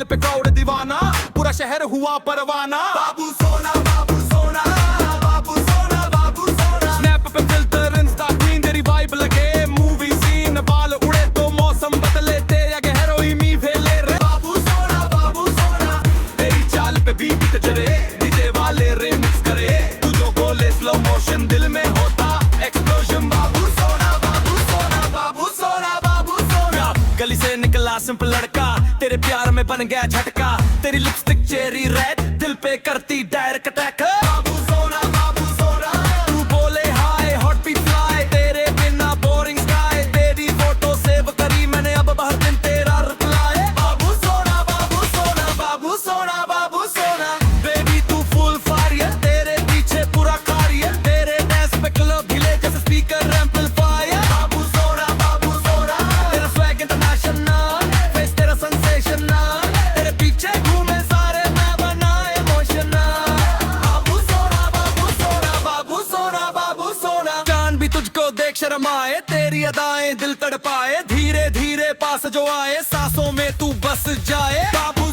पे crowd दीवाना, पूरा शहर हुआ परवाना। बाबू सोना, बाबू सोना, बाबू सोना, बाबू सोना। स्नैप पे फिल्टर, इंस्टा क्वीन, तेरी वाइब लगे मूवी सीन। बाल उड़े तो मौसम बदले, तेरे आगे हेरोइन मी फेले रे। बाबू सोना, बाबू सोना, तेरी चाल पे बीट जरे, डीजे वाले रिमिक्स करे। तू जो बोले स्लो मोशन, दिल में होता एक्सप्लोजन। बाबू सोना, बाबू सोना, बाबू सोना, बाबू सोना। गली से निकला सिंपल लड़का, तेरे प्यार में बन गया झटका। तेरी लिपस्टिक चेरी रेड, दिल पे करती डायरेक्ट अटैक। बाबू सोना, बाबू सोना, तू बोले हाय, हॉट बीट फ्लाई। तेरे बिना बोरिंग स्काई। तेरी फोटो सेव करी मैंने, अब हर दिन तेरा रिप्लाई। बाबू सोना, बाबू सोना, बाबू सोना, बाबू सोना। बेबी तू फुल फायर, तेरे पीछे पूरा कारियर। तेरे डांस पे क्लब हिले जैसे स्पीकर एम्पलीफायर। बाबू सोना, बाबू सोना, तेरा स्वैग इंटरनेशनल, फेस तेरा सेंसेशनल। तेरे पीछे घूमे सारे, मैं बना इमोशनल। बाबू सोना, बाबू सोना, बाबू सोना, बाबू सोना। चांद भी तुझको देख शर्माए, तेरी अदाएं दिल तड़पाए। धीरे धीरे पास जो आए, सांसों में तू बस जाए। बाबू